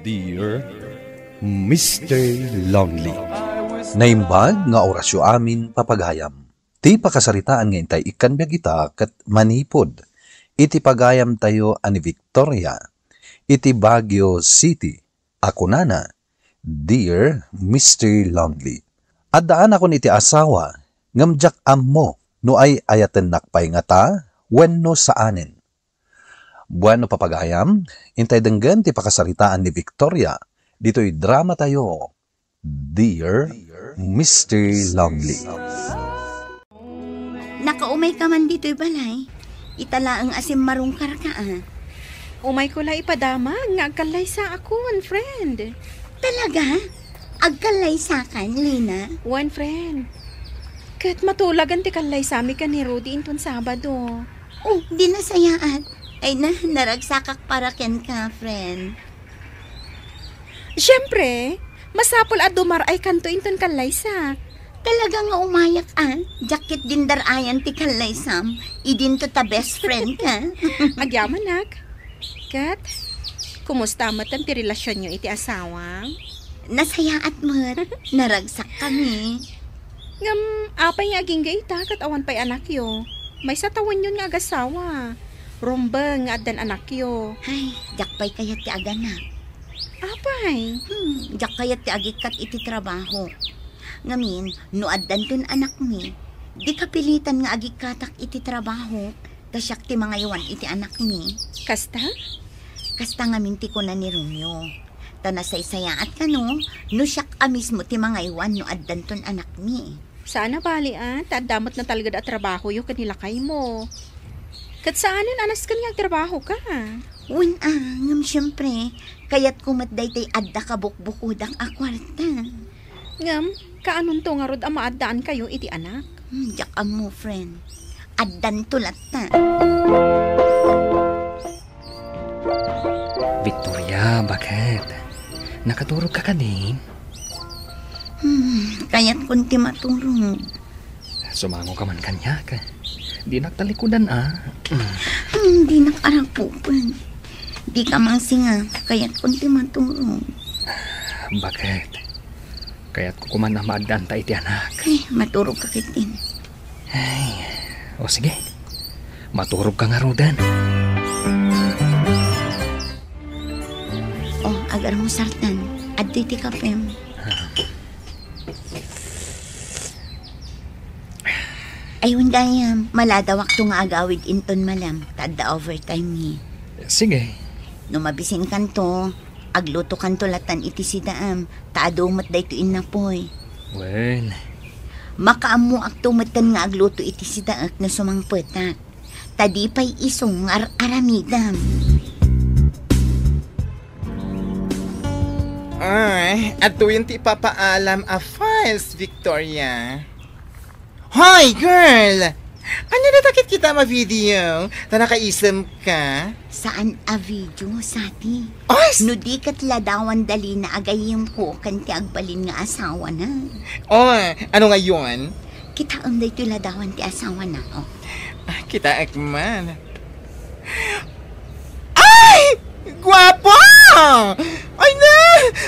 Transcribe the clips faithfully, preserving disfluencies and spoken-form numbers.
Dear Mister Lonely. Naimbag nga orasyo amin, papagayam. Ti pakasaritaan nga intay ikkan biag ita ket manipud iti pagayamtayo a ni Victoria iti Baguio City a kunana, "Dear Mister Lonely, addaanakon iti asawa, ngem diak ammo no ay-ayatennak pay ngata wenno saanen." Bueno, papagayam, intay denggen ti pakasaritaan ni Victoria ditoy dramatayo, Dear Mister Lonely. Nakaumay ka man ditoy balay? Ita laeng a simmarungkar ka, a. Umayko la ipadamag nga agkallaysa akon, friend. Talaga? Agkallaysa kan, Lina? Wen, friend. Ket matulagan ti kallaysami ken ni Rudy inton Sabado. Oh, di nasayaat. Ay na, naragsakak para kenka, friend. Siyempre, masapul a dumar-ay kanto inton kallaysa. Talaga nga umayak, a. Diak ket din dar-ayan ti kallaysam. Idinto ta best friend ka. Agyamanak. Ket, kumusta met ti relasionyo iti asawam? Nasayaat met. Naragsak kami. Ngem, apay nga agingga ita ket awan pay anakyo? Maysa tawenyon nga agasawa. Rumbeng nga addan anakyo. Ay, diak pay kayat ti aganak. Apay? Hmm, diak kayat ti agikkat iti trabaho. Ngamin, no addanton anakmi, di kapilitan nga agikkatak iti trabaho, ta siak ti mangaywan iti anakmi. Kasta? Kasta ngamin ti kuna ni Romeo. Ta nasaysayaat kano, no siak a mismo ti mangaywan no addanton anakmi. Saan a bali, a, ta adda met natalged a trabahoyo ken ni lakaymo. Ket saanen a nasken nga agtrabaho ka. Wen, a, ngem siempre, kayatko met daytoy adda kabukbukodak a kuarta. Ngem, kaanonto ngarud a maaddaan kayo iti anak? Hmm, diak ammo, friend. Addanto latta. Victoria, baket? Nakaturog ka kadi? Hmm, kayatkon ti maturog. Sumango ka man kaniak. Dinak talikudan, a. Hmm, dinak arakupen. Di ka mangsinga, kayatkon ti maturog. Baket? Kayatko koma a maaddaanta iti anak. Ay, maturog ka ketdin. Ay, o sige. Maturog ka ngaruden. O, agarmusartan. Adtoy ti kapem. Ay, wen gayam, maladawakto nga agawid inton malem, ta adda overtime ni. Sige. No mabisinkanto, aglutokanto latan iti sidaem, ta adu met daytoy innapoy. Wen. Makaammoakto metten nga agluto iti sidaek no sumangpetak. Ta di pay isu nga ar-aramidem. Ay, adtoyen ti ipapaalam a files, Victoria. Hoy, girl! Ania dayta kitkitaem a video? Ta nakaisem ka? Saan a video, Sati? Ay, s- No di ket ladawan da Lina a gayyemko ken ti agbalin nga asawana. Oh, ano ngayon? Kitaem daytoy ladawan ti asawana, oh. Ah, kitaek man. Ay! Guapo! Ay na!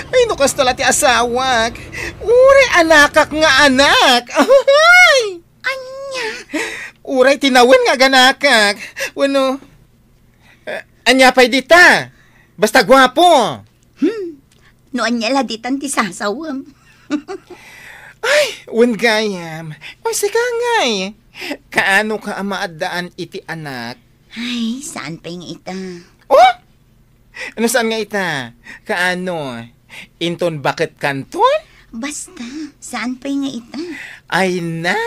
Ay, no kasta la ti asawak. Uray anakak nga anak. Ay! Ania? Uray tinawen nga aganakak. Wenno, eh, ania pay dita? Basta guapo. Hmm. No ania la ditan ti sasawem? Ay, wen gayam. O, sika ngay. Kaano ka a maaddaan iti anak? Ay, saan pay nga ita. Oh? Ano saan nga ita? Kaano? Inton baket kanton? Basta, saan pay nga ita. Ay na,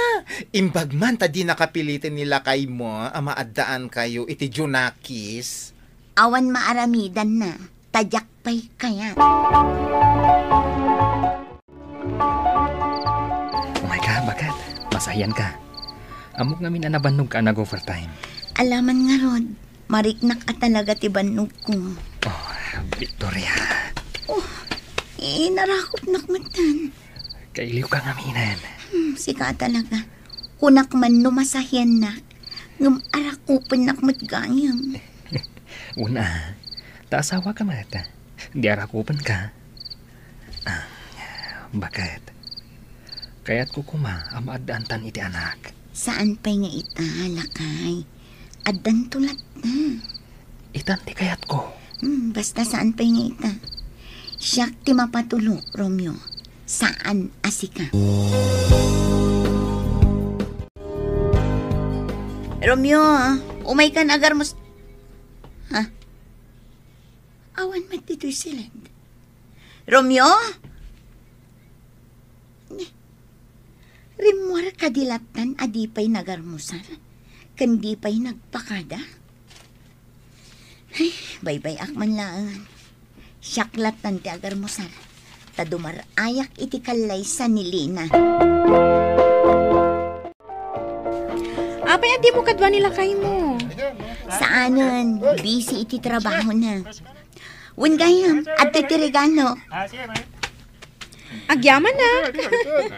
imbag man ta di nakapiliten ni lakaymo a maaddaan kayo iti Junakis. Awan maaramidan na, ta diak pay kayat. Umay ka, baket? Masahian ka. Ammok ngamin a nabannog ka a nag-overtime. Alaman ngarud, mariknak a talaga ti bannogko. Oh, Victoria. Oh, eh, narakopnak metten. Kailiw ka ngaminen. Hmm, sika talaga. Kunak man no masahiannak, ngem arakopennak met gayam. Una, ta asawa ka met. Di arakupenka. Ah, bakit? Kayatko koma a maaddaantan iti anak. Saan pay nga ita, lakay. Addanto latta. Itan ti kayatko. Hmm, basta saan pay nga ita. Siak ti mapatulok, Romeo. Saan a sika. Romeo, umaykan agarmos-, ha? Awan met ditoy siled. Romeo? Ne, rimmuar kadi lattan a di pay nagarmusar, ken di pay nagpakada? Ay, baybay-ak man laeng. Siak lattan ti agarmusar, ta dumar-ayak iti kallaysa ni Lina. Apay a dimo kadua ni lakaymo? Saanen, busy iti trabahona. Wen gayam, adtoy ti regalo. Agyamanak.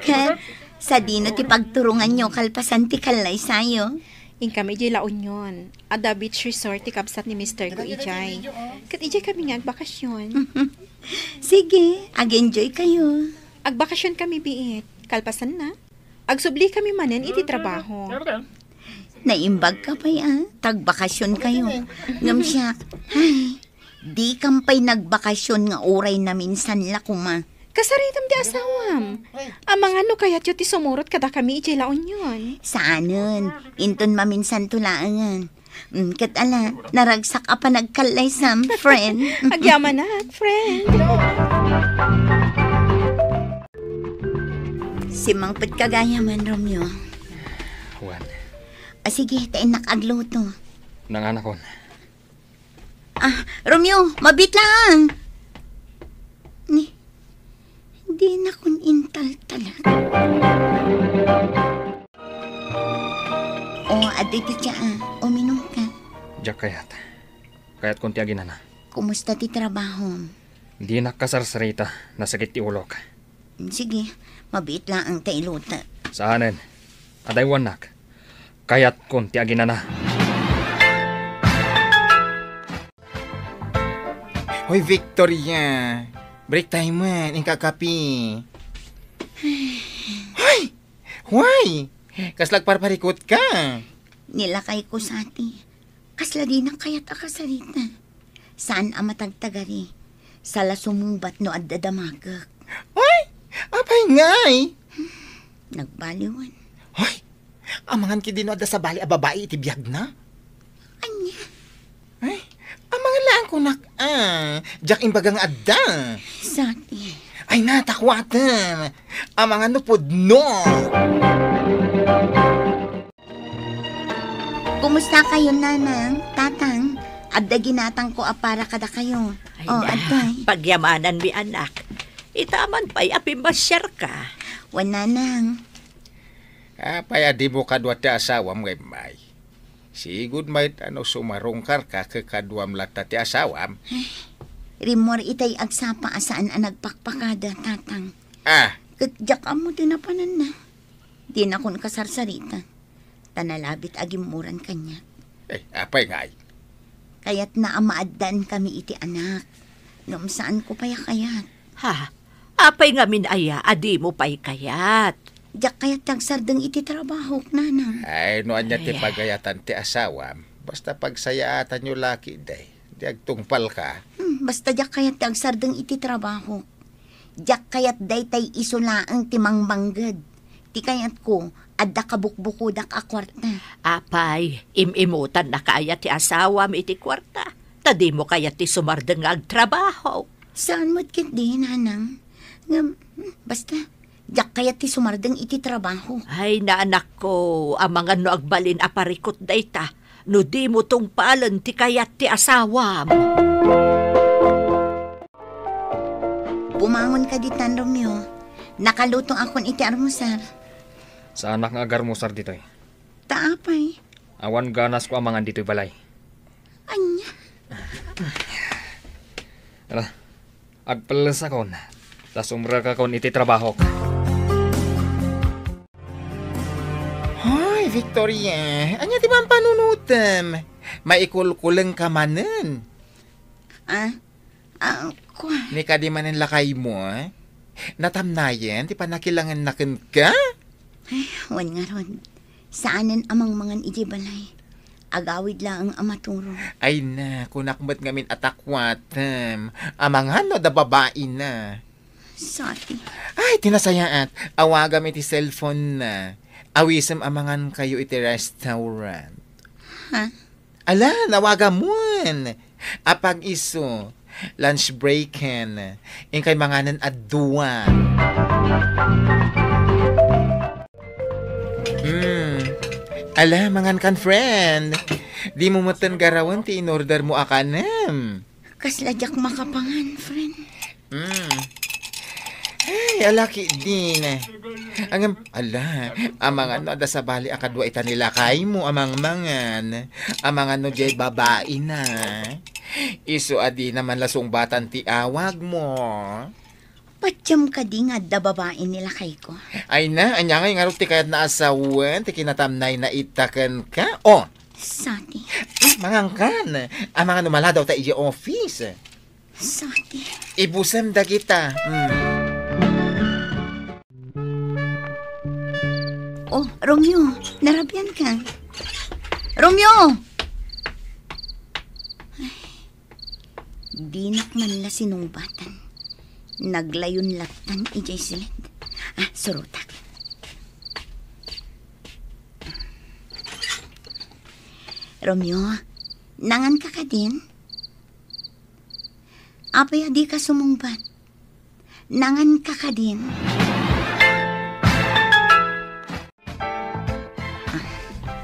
Ket, sadino ti pagturonganyo kalpasan ti kallaysayo? Inkami idiay La Union. Adda beach resort ti kabsat ni mister ko idiay. Ket idiay kami nga agbakasyon. Sige, ag-enjoy kayo. Agbakasyon kami biit. Kalpasanna, agsubli kami manen iti trabaho. Naimbag ka pay, a, ta agbakasyon kayo. Ngem siak, ay, di kam pay nagbakasyon nga uray naminsan la koma. Kasaritam ti asawam. Amangan no kayatyo ti sumurot kadakami idiay La Union. Saanen, inton maminsanto laengen. Mm, ket ala, naragsak a panagkallaysam, friend. Agyamanak, friend. Simmangpet ka gayam, Romeo. Wen. A, sige, ta innak agluto. Nanganakon. Ah, Romeo, mabiit laeng. Ni, dinakon intaltalek. O, adtoy ti tsa, a. Uminumka. Diak kayat. Kayatkon ti aginana. Kumusta ti trabahom? Dinak kasarsarita. Nasakit ti ulok. Sige, mabiit laeng ta ilutek. Saanen. Adaywannak. Kayatkon ti aginana. Hoy, Victoria. Break time man. Inka kape. Hoy! Why? Kasla agparparikut ka? Ni lakayko, Sati. Kasla dinak kayat a kasarita. Saan a matagtagari. Sala sumungbat no adda damagek. Ay! Apay ngay? Nagbaliwan. Ay! Amangan ketdi no adda sabali a babai iti biagna? Ania? Ay, amangan laeng kunak, a. Diak imbaga nga adda. Sati. Ay, natakuaten. Amangan no pudno. Kumusta kayo, Nanang, Tatang? Adda ginatangko a para kadakayo. Ay, o, na, adtoy. Pagyamananmi, anak. Ita man pay a pimmasiarka. Wen, Nanang. Apay a dimo kadua ti asawam nga immay? Sigud mayat a no sumarungkarka ket kaduam latta ti asawam. Ay, rimmuar itay agsapa a saan a nagpakpakada, Tatang. Ah. Ket diak ammo ti napananna. Dinakon kasarsarita. Ta nalabit a gimmuran kaniak. Eh, apay ngay? Kayatna a maaddaankami iti anak. Ngem saanko pay a kayat. Ha? Apay ngamin aya a dimo pay kayat? Diak kayat ti agsardeng iti trabahok, Nanang. Ay, no ania ti, ay, pagayatan ti asawam, basta pagsayaatanyo la ketdi. Di agtungpalka. Hmm, basta diak kayat ti agsardeng iti trabahok. Diak kayat daytay isu laeng ti mangmangged. Ti kayatko, adda kabukbukodak a kuarta. Apay, im-imutannaka aya ti asawam iti kuarta? Ta dimo kayat ti sumardeng nga agtrabaho? Saan met ketdi, Nanang. Ngem, hmm, basta, diak kayat ti sumardeng iti trabaho. Ay, naanakko, amangan no agbalin a parikut dayta, no dimo tungpalen ti kayat ti asawam. Bumangon ka ditan, Romeo. Nakalutoakon iti armusar. Saanak nga agarmusar ditoy. Ta apay? Awan ganasko amangan ditoy balay. Ania? Ala, agpellesakon, ta sumrekakon iti trabahok. Hoy, Victoria, ania ti mampanunutem? Maikulkulengka manen. Ah, ah, Kua. Ni kadi manen lakaymo, eh? Natamnayen ti pannakilangenna kenka? Ay, wen ngarud. Saanen a mangmangan idiay balay. Agawid laeng a maturog. Ay na, kunak met ngamin a takuatem. Amangan no adda babaina. Sati. Ay, ti nasayaat. Awagam iti cellphone na. Awisem a mangankayo iti restaurant. Ha? Ala, nawagamon. Apag-isu, lunch breaken. Inkay manganen a dua. Hmm. Ala, mangankan, friend. Dimo metten garawen ti inorder mo a kanem. Kasla diak makapangan, friend. Hmm. Ay, ala ketdin. Ngem, ala, amangan no adda sabali a kadua ita ni lakaymo a mangmangan. Amangan no diay babaina. Isu a dina man la sungbatan ti awagmo. Patiem kadi nga adda babai ni lakayko? Ay na, ania ngay ngarud ti kayatna a sawen ti kinatamnayna ita kenka? Oh! Sati. Hmm, mangankan. Amangan no maladaw ta idiay office. Sati. Ibusem dagita. Hmm. Oh, Romeo, narabian ka? Romeo! Ay, dinak man la sinungbatan. Naglayon lattan idiay siled. Ah, surotak. Romeo, nangan ka kadin? Apay a dika sumungbat? Nangan ka kadin?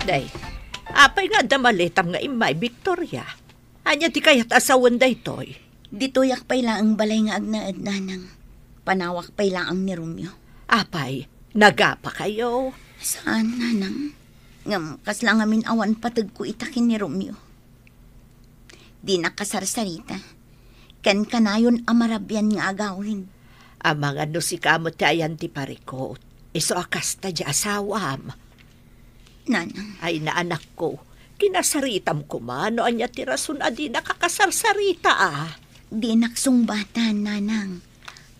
Day, apay nga adda maletam nga immay, Victoria? Ania ti kayat a sawen daytoy? Ditoyak pay laeng balay nga agnaed, nanang. Panawak pay laeng ni Romeo. Apay, nagapakayo? Saan, nanang. Ngem kasla ngamin awan pategko ita ken ni Romeo. Dina kasarsarita. Ken kanayon a marabian nga agawid. Amangan no sika met ti ayan ti parikut. Isu a kasta ti asawam. Nanang. Ay, naanakko. Kinasaritam koma no ania ti rason a dina kakasarsarita, a. Dinak sungbatan, nanang.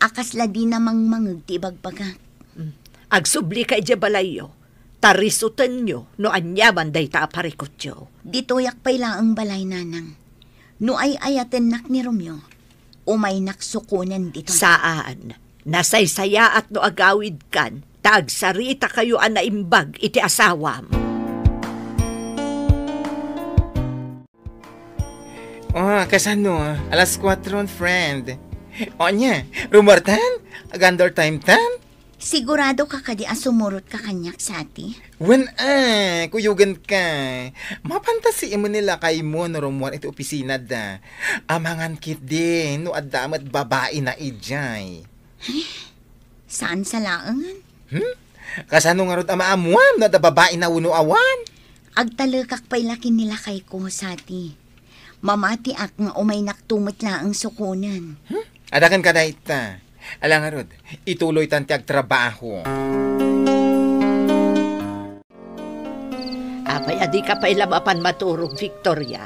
A kasla dina mangmangeg ti ibagbagak. Hmm. Agsubli ka idiay balayyo. Ta risutenyo no aniaman dayta a parikutyo. Ditoyak pay laeng balay, nanang. No ay-ayatennak ni Romeo, umaynak sukonen ditoy. Saan. Nasaysayaat no agawidkan, ta agsaritakayo a naimbag iti asawam. Oh, kasano? Alas kuatro, friend. O ania, rumuartan? Agandor time tan? Sigurado ka kadi a sumurot ka kaniak, Sati? Wen, a, kuyogen ka. Mapanta siem ni lakaymo no rumuar iti opisina da. Amangan ketdi no adda met babaina idiay. Saan sa laengen? Hmm? Kasano ngarud a maammuam no adda babaina wenno awan? Agtalekak pay la ken ni lakayko, Sati. Mamatiak nga umaynakto met laeng sukonen. Hmm? Adda kenka dayta. Ala ngarud, ituloytan ti agtrabaho. Apay a dika pay la mapan maturog, Victoria?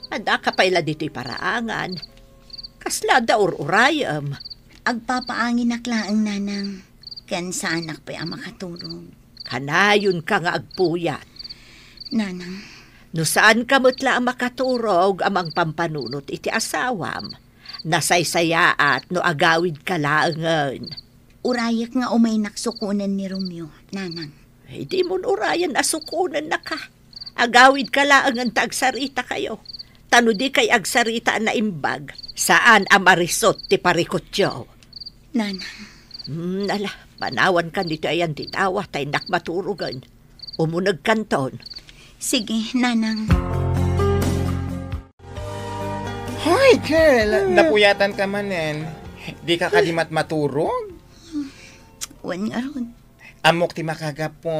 Addaka pay la ditoy paraangan. Kasla adda ur-urayem? Agpapaanginak laeng, nanang. Ken saanak pay a makaturog. Kanayonka nga agpuyat. Nanang. No saanka met la a makaturog a mangpampanunot iti asawam, nasaysayaat no agawidka laengen. Urayek nga umaynak sukonen ni Romeo, nanang. Ay, dimon urayen a sukonennaka. Agawidka laengen ta agsaritakayo. Ta no dikay agsarita a naimbag, saan a marisut ti parikutyo. Nanang. Hmm, ala, panawankan ditoy ayan ti tawa, ta innak maturogen. Umunegkanton. Sige, nanang. Hoy, girl! Hmm. Napuyatanka manen. Dika kadi met maturog? Wen ngarud. Ammok ti makagapu.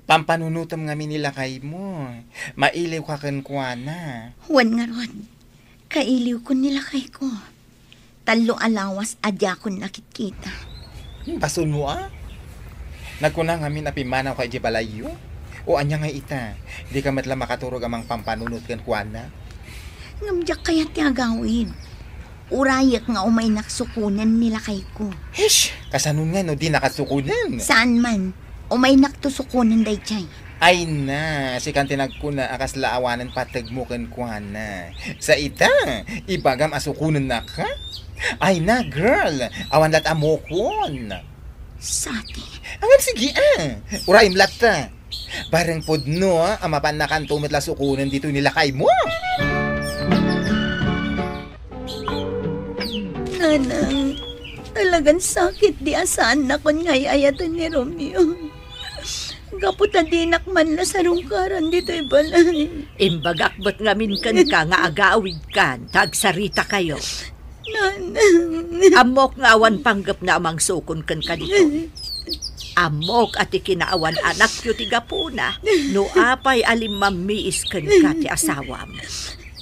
Pampanunotem ngamin ni lakaymo. Mailiwka kenkuana. Wen ngarud. Kailiwkon ni lakayko. Tallo a lawas a diakon nakitkita. Hmm, basolmo a? Nagkuna ngamin a pimmanawka idiay balayyo? O ania ngay ita? Dika met la makaturog a mangpampanunot kenkuana? Ngem diak kayat ti agawid. Urayek nga umaynak sukonen ni lakayko. Hish! Kasanon nga no dinaka sukonen? Saan man. Umaynakto sukonen daydiay. Ay na, sikan ti nagkuna a kasla awanen pategmo kenkuana. Sa ita, ibagam a sukonennaka? Ay na, girl, awan lat a mokon. Sati. Ngem sige, ah. Urayem latta. Bareng pudno, ah, a mapannakanto met la sukonen ditoy ni lakaymo. Nanang, talagan sakit di a saannakon nga ay-ayaten ni Romeo. Gapu ta dinak man la sarungkaran ditoy balay. Imbagak met ngamin kenka nga agawidkan, ta agsaritakayo. Nanang. Ammok nga awan panggepna a mangsukon kenka ditoy. Ammok a ti kinaawan-anakyo ti gapuna, no apay a limmammiis kenka ti asawam.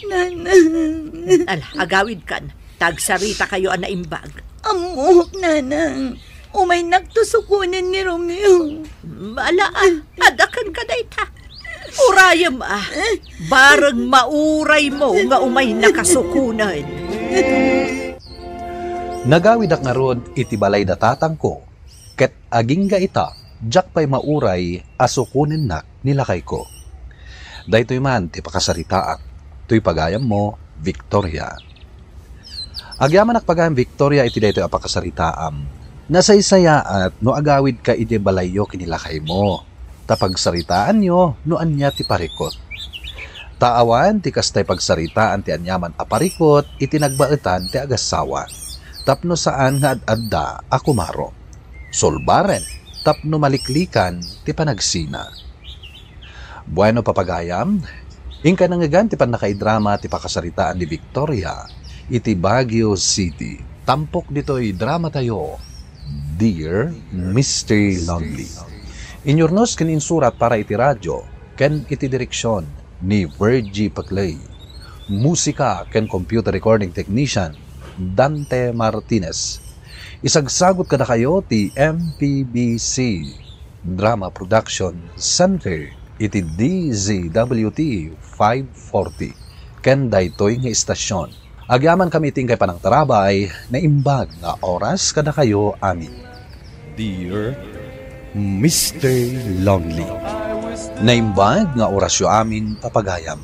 Nanang. Ala, agawidkan, ta agsaritakayo a naimbag. Ammok, Nanang. Umaynakto sukonen ni Romeo. Ala, ah, adda kenka dayta. Urayem, ah. Bareng mauraymo nga umaynaka sukonen. Nagawidak ngarud iti balay da tatangko, ket agingga ita, diak pay mauray a sukonennak ni lakayko. Daytoy man ti pakasaritaak, toy pagayammo, Victoria. Agyamanak pagayam, Victoria, iti daytoy a pakasaritaam. Nasaysayaat no agawidka idiay balayyo ken ni lakaymo, ta pagsaritaanyo no ania ti parikut. Ta awan ti kastay pagsaritaan ti aniaman a parikut iti nagbaetan ti agassawa, tapno saan nga ad-adda a kumaro. Sulbaren tapno maliklikan ti panagsina. Bueno, papagayam, inkay nangngegan ti pannakaidrama ti pakasaritaan ni Victoria iti Baguio City. Tampok ditoy dramatayo, Dear Mister Lonely. Inyurnos ken insurat para iti radio ken iti direksion ni Virgie Paclay. Musika ken computer recording technician, Dante Martinez. Isagsagut kadakayo ti M P B C Drama Production Center iti D Z W T five forty ken daytoy nga istasyon. Agyamankami iti inkay panangtarabay, naimbag nga oras kadakayo amin. Dear Mister Lonely. Naimbag nga orasyo amin, papagayam.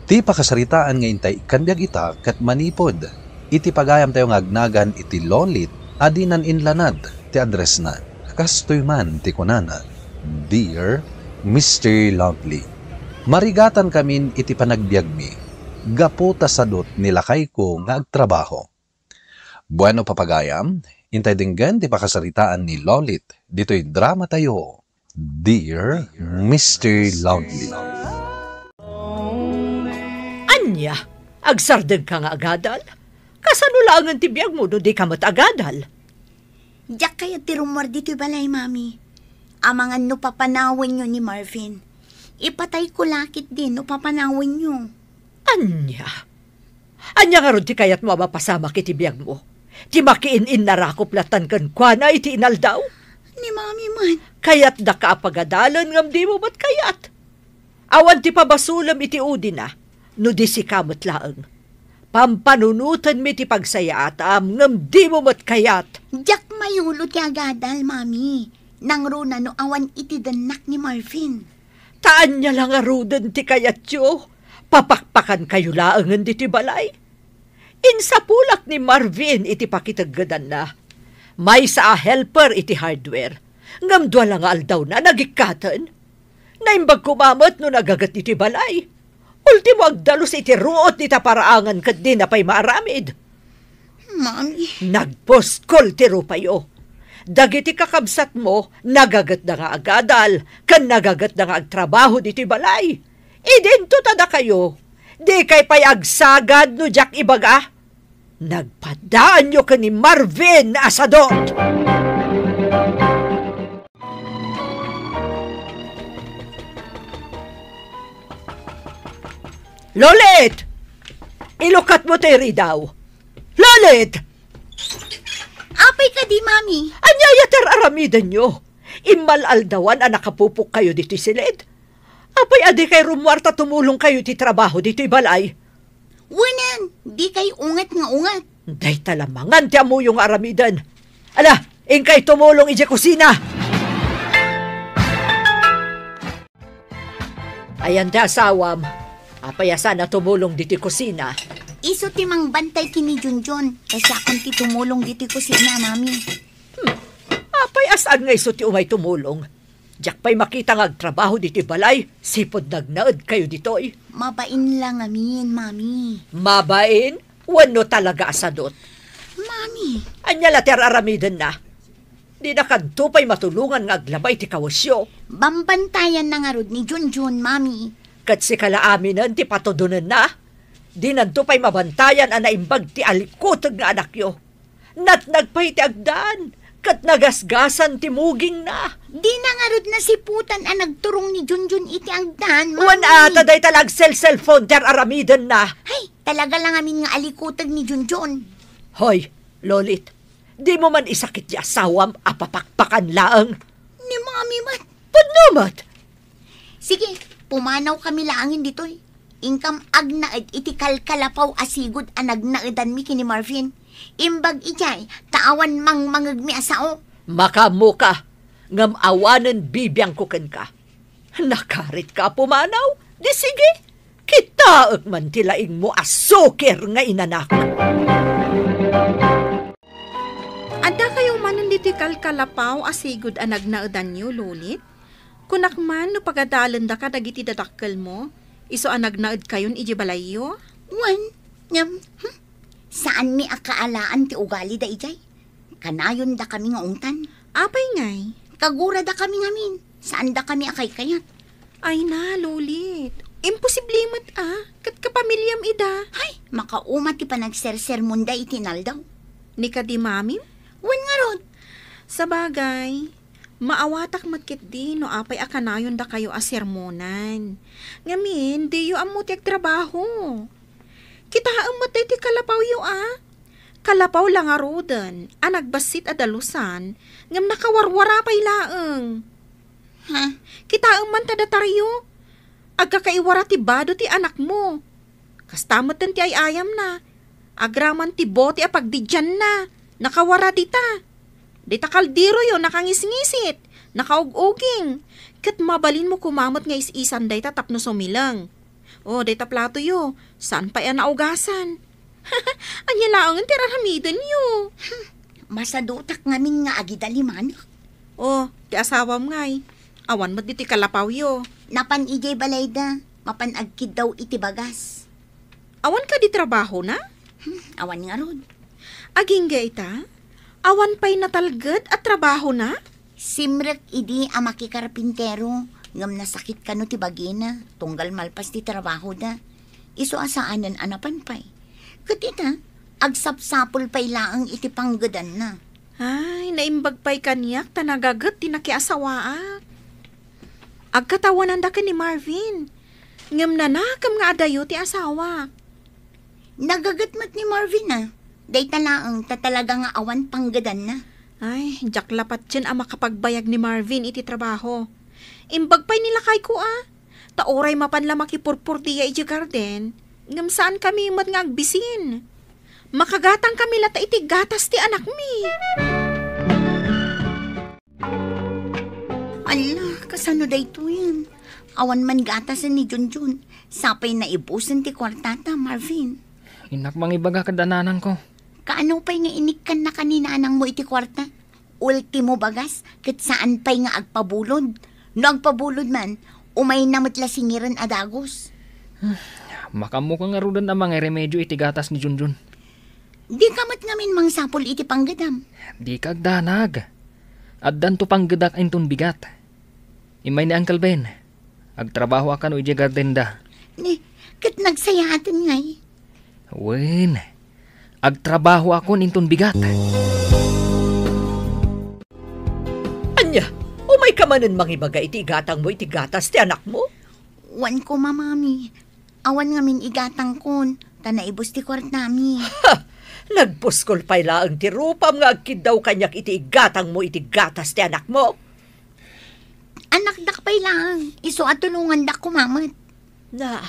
Ti pakasaritaan nga intay ikkan biag ita ket manipud iti pagayamtayo nga agnagan iti Lolit a dinan inlanad ti addressna. Kastoy man ti kunana, Dear Mister Lonely, marigatankamin iti panagbiagmi gapu ta sadut ni lakayko nga agtrabaho. Bueno, papagayam, intay denggen ti pakasaritaan ni Lolit ditoy dramatayo, Dear Mister Lonely. Ania? Agsardengka nga agadal? Kasano laengen ti biagmo no dika met agadal? Diak kayat ti rummuar ditoy balay, Mami. Amangan no papanawenyo ni Marvin. Ipatayko la ketdi no papanawenyo. Ania? Ania ngarud ti kayatmo a mapasamak iti biagmo? Ti makiin-innarakop lattan kenkuana iti inaldaw? Ni Mami man. Kayatdaka a pagadalen ngem dimo met kayat. Awan ti pabasolem iti udina, no di sika met laeng. Pampanunotenmi ti pagsayaatam ngem dimo met kayat. Diak mayulo ti agadal, Mami. Nangruna no awan iti dennak ni Marvin. Ta ania la ngaruden ti kayatyo? Papakpakankayo laengen ditoy balay? Insapulak ni Marvin iti pakiteggedanna. Maysa a helper iti hardware, ngem dua la nga aldawna nagikkaten. Naimbag koma met no nagaget ditoy balay. Ultimo, agdalus iti ruot dita paraangan ket dina pay maaramid. Mami. Nagpuskol ti rupayo. Dagiti kakabsatmo, nagagetda nga agadal, ken nagagetda nga agtrabaho ditoy balay. Idinto ta dakayo, dikay pay agsagad no diak ibaga? Nagpadaanyo ken ni Marvin a sadut! Lolit! Ilukatmo ti ridaw! Lolit! Apay kadi, Mami? Ania ti ar-aramidenyo? Immal-aldawan a nakapupokkayo ditoy siled? Apay a dikay rummuar ta tumulongkayo iti trabaho ditoy balay? Wen, dikay unget nga unget. Dayta la mangan ti ammoyo nga aramiden. Ala, inkay tumulong idiay kusina. Ayan ti asawam. Apay a saan a tumulong ditoy kusina? Isu ti mangbantay ken ni Junjun. Kasiakon ti tumulong ditoy kusina, Mami. Hmm. Apay a saan nga isu ti umay tumulong? Diak pay makita nga agtrabaho ditoy balay, sipud nagnaedkayo ditoy. Mabain la ngamin, Mami. Mabain? Wenno talaga a sadut? Mami. Ania la ti ar-aramidenna? Dinakanto pay matulongan nga aglaba iti kawesyo. Bambantayanna ngarud ni Junjun, Mami. Ket sika la aminen ti patudonenna? Dinanto pay mabantayan a naimbag ti alikuteg nga anakyo. Natnag pay ti agdan, ket nagasgasan ti mugingna. Dina ngarud nasiputan a nagturong ni Junjun iti agdan, Mami. Wen ata dayta la agselselpon ti ar-aramidenna. Hay, talaga la ngamin nga alikuteg ni Junjun. Hoy, Lolit, dimo man isakit ti asawam a papakpakan laeng. Ni Mami met. Pudno met. Sige, pumanawkami laengen ditoy. Inkam agnaed iti kalkalapaw a sigud a nagnaedanmi ken ni Marvin. Imbag idiay, ta awan mangmangegmi a sao. Makaammoka, ngem awanen bibiangko kenka. Nakaritka a pumanaw? Di sige, kitaek man ti laingmo a sukir nga inanak. Addakayo manen ditoy kalkalapaw a sigud a nagnaedanyo, Lolit? Kunak man no pagadalendaka dagiti dadakkelmo, isu a nagnaedkayon idiay balayyo? Wen, ngem, hmm, saanmi a kaalaan ti ugalida idiay. Kanayondakami nga ungtan. Apay ngay? Kaguradakami ngamin. Saandakami a kaykayat. Ay na, Lolit. Imposible met a. Ket kapamiliam ida. Hay, makauma ti panagsersermonda iti inaldaw. Ni kadi mamim? Wen ngarud. Sabagay, maawatak met ketdi no apay a kanayondakayo a sermonan. Ngamin, diyo ammo ti agtrabaho. Kitaem met daytoy kalapawyo a. Kalapaw la ngaruden a nagbassit a dalusan, ngem nakawarwara pay laeng. Ha? Kitaem man ta datayo. Agkakaiwara ti bado ti anakmo. Kasta metten ti ay-ayamna. Agraman ti bote a pagdidianna. Nakawara dita. Dita kalderoyo nakangisngisit, nakaug-uging. Ket mabalinmo koma met nga is-isan dayta tapno sumileng. O, dayta platoyo, saan pay a naugasan. Ania laengen ti ar-aramidenyo? Masadutak ngamin nga agidalimanek. O, ti asawam ngay, awan met ditoy kalapawyo. Napan idiay balayda, mapan agkiddaw iti bagas. Awan kadi trabahona? Hmm, awan ngarud. Agingga ita, awan pay natalged a trabahona? Simrek idi a makikarpintero, ngem nasakit kano ti bagina, tunggal malpas ti trabahoda. Isu a saanen a napan pay. Ket ita, agsapsapul pay laeng iti panggedanna. Ay, naimbag pay kaniak ta nagaget ti nakiasawaak. Agkatawananda ken ni Marvin, ngem nanakem nga adayo ti asawak. Nagaget met ni Marvin a. Dayta laeng ta talaga nga awan panggedanna. Ay, diak la patien a makapagbayag ni Marvin iti trabaho. Imbag pay ni lakayko a. Ta uray mapan la makipurpurdia idiay garden, ngem saankami met nga agbisin. Makagatangkami latta iti gatas ti anakmi. Alla, kasano daytoyen? Awan man gatasen ni Junjun. Sapay naibusen ti kuartata, Marvin. Innak mangibaga kada nanangko. Kaano pay nga inikkannaka ni nanangmo iti kuarta? Ultimo bagas, ket saan pay nga agpabulod. No agpabulod man, umayna met la singiren a dagus. Hmm, makaammoka ngaruden a mangiremedio iti gatas ni Junjun. Dika met ngamin mangsapul iti panggedam. Dika agdanag. Addanto panggedak inton bigat. Immay ni Uncle Ben. Agtrabahoak kano idiay gardenda. Ni, ket nagsayaaten ngay? Wen, agtrabahoakon inton bigat. Ania, umayka manen mangibaga iti igatangmo iti gatas ti anakmo? Wen koma, Mami. Awan ngamin igatangkon, ta naibus ti kuartami. Ha! Nagpuskol pay laeng ti rupam nga agkiddaw kaniak iti igatangmo iti gatas ti anakmo. Anakdak pay laeng, isu a tulongandak koma met. Na,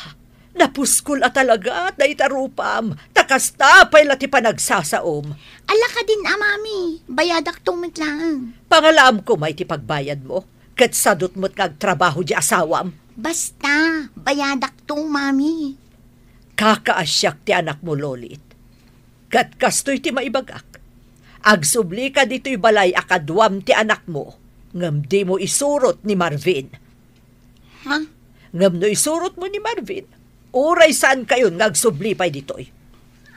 Napuskol a talaga dayta rupam, ta kasta pay la ti panagsasaom. Ala kadin a, Mami, bayadakto met laeng. Pangalaam koma iti pagbayadmo, ket sadot met nga agtrabaho di asawam. Basta, bayadakto, Mami. Kakaasiak ti anakmo, Lolit. Ket kastoy ti maibagak. Agsublika ditoy balay a kaduam ti anakmo, ngem dimo isurot ni Marvin. Ha? Ngem no isurotmo ni Marvin, uray saankayon nga agsubli pay ditoy.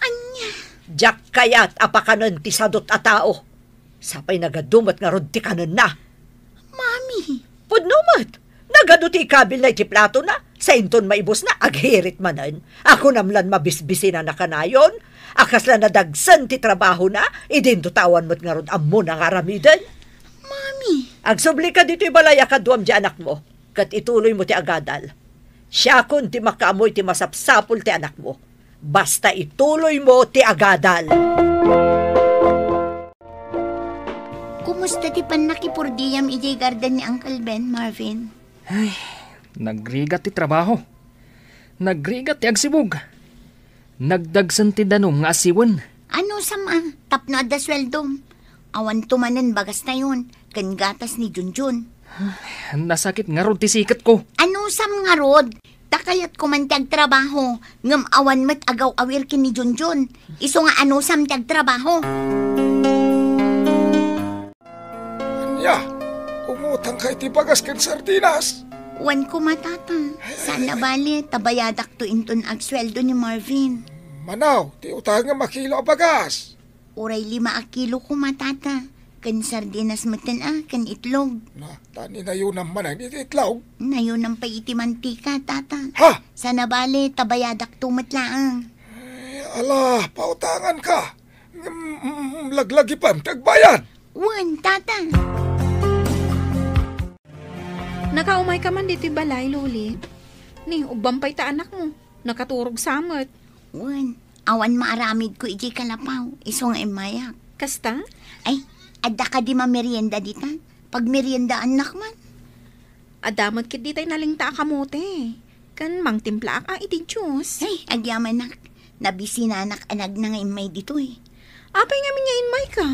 Ania? Diak kayat a pakanen ti sadot a tao. Sapay nagadu met ngarud ti kanenna. Mami! Pudno met! Nagadu ti ikabilna iti platona, sa inton maibusna, aghirit manen. A kunam lan mabisbisinana kanayon, a kasla nadagsen ti trabahona, idinto ta awan met ngarud ammona nga aramiden. Mami! Agsublika ditoy balay a kaduam di anakmo, ket ituloymo ti agadal. Siakon ti makaammo iti masapsapul ti anakmo. Basta ituloymo ti agadal. Kumusta ti pannakipurdiam idiay garden ni Uncle Ben, Marvin? Ay, nagrigat ti trabaho. Nagrigat ti agsibug. Nagdagsen ti danum nga asiwen. Anusam a, tapno adda sueldom. Awanto manen bagastayon, ken gatas ni Junjun. Nasakit ngarud ti siketko. Anusam ngarud? Ta kayatko man ti agtrabaho, ngem awan met agaw-awir ken ni Junjun. Isu nga anusam ti agtrabaho. Ania? Umutangka iti bagas ken sardinas? Wen koma, Tata. Saan a bale, ta bayadakto inton agsueldo ni Marvin. Manaw, ti utangem a kilo a bagas. Uray lima a kilo koma, Tata. Ken sardinas metten a, ken itlog. Na, ta ni nayunam manen iti itlog? Nayunam pay iti mantika, Tata. Ha? Saan a bale, ta bayadakto met laeng. Ay, ala, pautanganka. Ngem, mm, laglagipem ti agbayad. Wen, Tata. Nakaumayka man ditoy balay, Loli. Ni, ubban pay ta anakmo. Nakaturog sa met. Wen, awan maaramidko idiay kalapaw, isu nga immayak. Kasta? Ay, adda kadi mamerienda dita? Pagmeriendaannak man. Adda met ketdi tay nalingta a kamote. Ken mangtimplaak a iti juice. Ay, agyamanak. Nabisinanak a nagna nga immay ditoy. Apay ngamin nga immayka?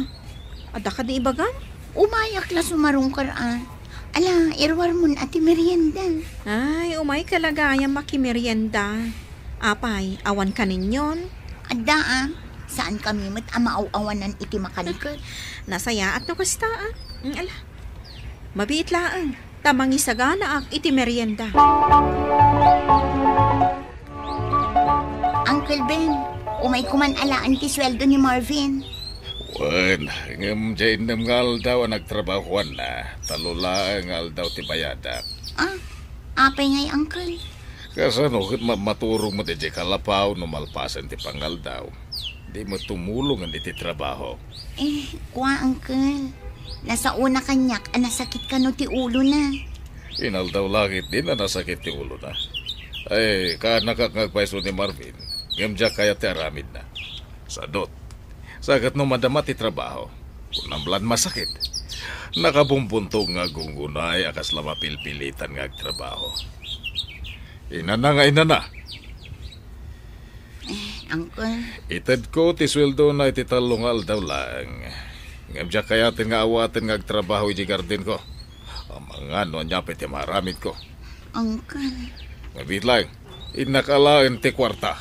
Adda kadi ibagam? Umayak la sumarungkar a. Ala, iruarmon a ti merienda. Ay, umayka la gayam makimerienda. Apay, awan kaninyon? Adda a. Saankami met a maaw-awanan iti makaniket. Nasayaat no kasta a. Mm, ala. Mabiit laeng. Ta mangisaganaak iti merienda. Uncle Ben, umayko man alaen ti sueldo ni Marvin. Wen, ngem diay innem nga aldaw a nagtrabahuanna, tallo laeng nga aldaw ti bayadak. Ah, apay ngay, Uncle? Kasano ket ma-, maturog met idiay kalapaw no malpasen ti pangaldaw? Di met tumulongen iti trabaho. Eh, kua, Uncle. Nasaona kaniak a nasakit kano ti ulona. Inaldaw la ketdin a nasakit ti ulona. Ay, kaanakak nga agpayso ni Marvin, ngem diak kayat ti aramidna. Sadot. Sa ket no madama ti trabaho, kunam lan masakit. Nakabumbuntog nga aggungunay a kasla mapilpilitan nga agtrabaho. Inana nga inana. Eh, Uncle. Itedko ti sueldona iti tallo nga aldaw laeng. Ngem diak kayaten nga awaten nga agtrabaho idiay gardenko. Amangan no ania pay ti maaramidko. Uncle. Mabiit laeng, innak alaen ti kuarta.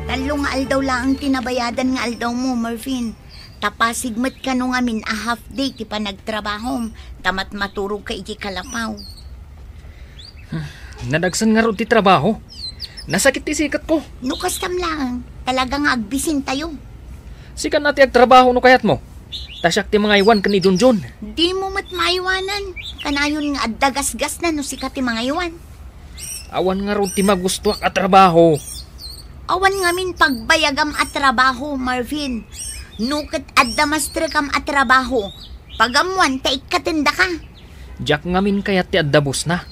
Tallo nga aldaw laeng ti nabayadan nga aldawmo, Marvin. Ta pasig met kano ngamin a half day ti panagtrabahom, ta matmaturogka idiay kalapaw. Hmm, nadagsen ngarud ti trabaho. Nasakit ti siketko. No kastam laeng, talaga nga agbisintayo. Sika na ti agtrabaho no kayatmo. Ta siak ti mangaywan ken ni Junjun. Dimo met maaywanan. Kanayon nga adda gasgasna no sika ti mangaywan. Awan ngarud ti magustoak a trabaho. Awan ngamin pagbayagam a trabaho, Marvin. No ket adda mastrekam a trabaho, pagammoan ta ikkatendaka. Diak ngamin kayat ti adda bossna.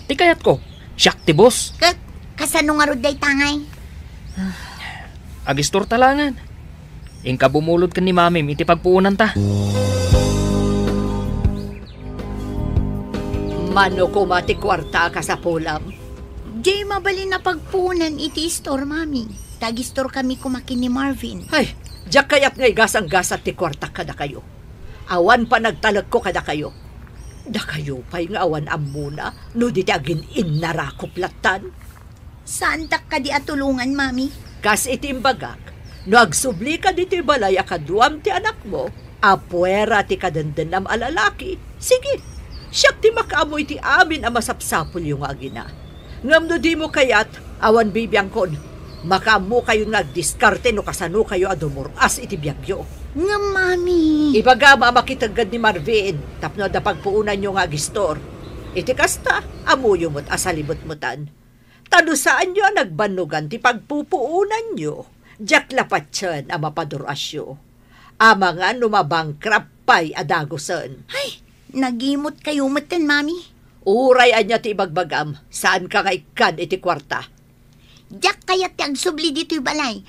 Ti kayatko, siak ti boss. Ket kasano ngarud dayta ngay? Agistorta laengen. Inka bumulod ken ni Mamim iti pagpuonanta. Mano koma ti kuarta a kasapulam? Diay mabalin a pagpuonan iti istor, Mami. Ta agistor kami koma ken ni Marvin. Ay, diak kayat nga igasanggasat ti kuartak kadakayo. Awan panagtalekko kadakayo. Dakayo pay nga awan ammona no di ti agin-innarakop lattan. Saantak kadi a tulongan, Mami? Kas iti imbagak, no agsublika ditoy balay a kaduam ti anakmo, a puera ti kadendennam a lalaki, sige, siak ti makaammo iti amin a masapsapulyo nga agina. Ngem no dimo kayat, awan bibiangkon. Makaammokayon nga agdiskarte no kasanokayo a dumur-as iti biagyo. Ngem, Mami. Ibagam a makitegged ni Marvin tapno adda pagpuonanyo nga agistor. Iti kasta, ammoyo met a salimetmetan. Ta no saanyo a nagbannogan ti pagpupuonanyo, diak la patien a mapadur-asyo. Amangan no mabankrupt pay a dagusen. Ay, nagimutkayo metten, Mami. Uray ania ti ibagbagam, saanka nga ikkan iti kuarta. Diak kayat ti agsubli ditoy balay.